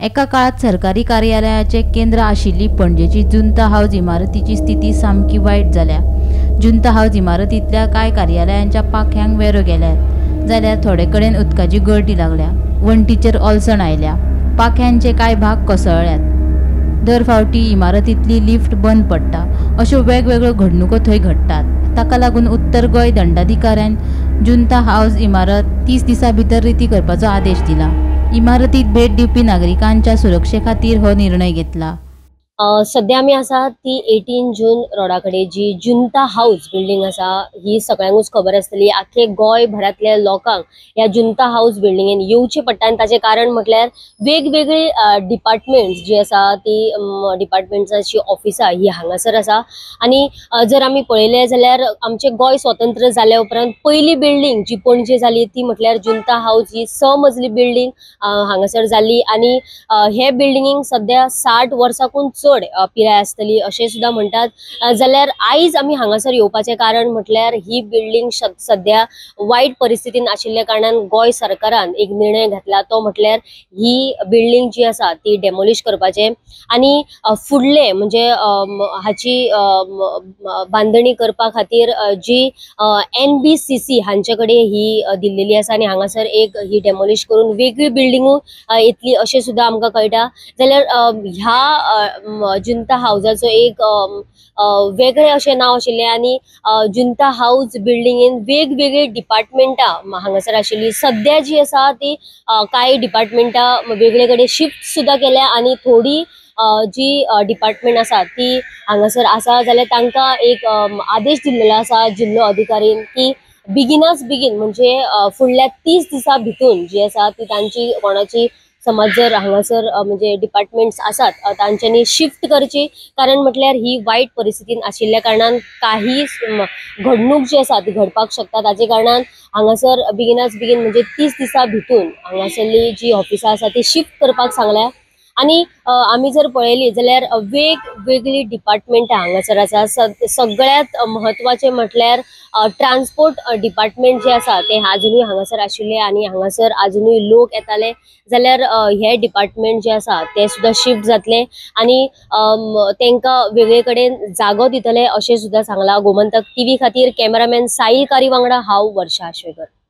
एका काळात सरकारी कार्यालयाचे केंद्र आशिल्ली पणजेची जुंता हाऊस इमारतीची स्थिती सामकी वायट जाल्या. जुंता हाऊस इमारतींतल्या कांय कार्यालयांच्या पाख्यांक वेरो गेल्यात, जाल्यार थोडे कडेन उदकाची गळटी लागल्या, वण्टीचेर ओलसण आयल्या, पाख्यांचे कांय भाग कोसळ्ळ्यात. दर फावटी इमारतींतली लिफ्ट बंद पडटा. अश्यो वेगवेगळ्यो घडणुको थंय घडटात. ताका लागून उत्तर गोंय दंडाधिकाऱ्यान जुंता हाऊस इमारत 30 दिसां भितर रिती करपाचो आदेश दिला. इमारतीत भेट दिवपी नागरिकांच्या सुरक्षे खातीर हो निर्णय घेतला. सध्या आमी आसा ती 18 जून रोडा कडेन जी जुंता हाऊस बिल्डींग आसा ही सगळ्यांकूच खबर आसतली. आख्खे गोंय भरांतल्या लोकांक ह्या जुंता हाऊस बिल्डिंगेन येवचें पडटा आनी ताचें कारण म्हटल्यार वेगवेगळी डिपार्टमेंट्स जी आसा ती डिपार्टमेंट्साची ऑफिसां ही हांगासर आसा. आनी जर आमी पळयलें जाल्यार आमचें गोंय स्वतंत्र जाल्या उपरांत पयली बिल्डींग जी पणजे जाली ती म्हटल्यार जुंता हाऊस ही 6 मजली बिल्डींग हांगासर जाली. आनी हे बिल्डिंगेक सध्या 60 वर्सांकून चड पिराय आसतली अशें सुद्दां म्हणटात. जाल्यार आयज आमी हांगासर येवपाचें कारण म्हटल्यार ही बिल्डींग सध्या वायट परिस्थितीन आशिल्ल्या कारणान गोंय सरकारान एक निर्णय घेतला तो म्हटल्यार ही बिल्डींग जी आसा ती डेमोलिश करपाचें आनी फुडले म्हणजे हाची बांदणी करपा खातीर जी NBCC हांचे कडेन ही दिल्लेली आसा आनी हांगासर एक ही डेमोलिश करून वेगळी बिल्डिंगूय येतली अशें सुद्दां आमकां कळटा. जाल्यार ह्या जुंता हाऊसाचो एक वेगळें अशें नांव आशिल्लें आनी जुंता हाऊस बिल्डिंगेन वेगवेगळी डिपार्टमेंटां हांगासर आशिल्ली. सद्या जी आसा ती कांय डिपार्टमेंटां वेगळे कडेन शिफ्ट सुद्दां केल्या आनी थोडी जी डिपार्टमेंट आसा ती हांगासर आसा. जाल्यार तांकां एक आदेश दिल्लेलो आसा जिल्लो अधिकारीन की बेगिनाच बेगीन म्हणजे फुडल्या 30 दिसां भितून जी आसा ती तांची कोणाची समज जर हांगासर म्हणजे डिपार्टमेंट्स आसात तांच्यांनी शिफ्ट करची, कारण म्हटल्यार ही वायट परिस्थितीन आशिल्ल्या कारणान काही घडणूक जी आसा ती घडपाक शकता. ताचे कारणान हांगासर बेगिनाच बेगीन म्हणजे 30 दिसां भितून हांगासरली जी ऑफिसां आसा ती शिफ्ट करपाक सांगल्या. आनी आमी जर पळयली जाल्यार वेगवेगळी डिपार्टमेंटां हांगासर आसा. सगळ्यांत म्हत्वाचें म्हटल्यार ट्रान्सपोर्ट डिपार्टमेंट जे आसा ते आजुनूय हांगासर आशिल्ले आनी हांगासर आजुनूय लोक येताले. जाल्यार हे डिपार्टमेंट जे आसा ते सुद्दां शिफ्ट जातले आनी तांकां वेगळे कडेन जागो दितले अशें सुद्दां सांगलां. गोमंतक टीव्ही खातीर कॅमेरामॅन साहिल कारी वांगडा हांव वर्षा आश्वेकर.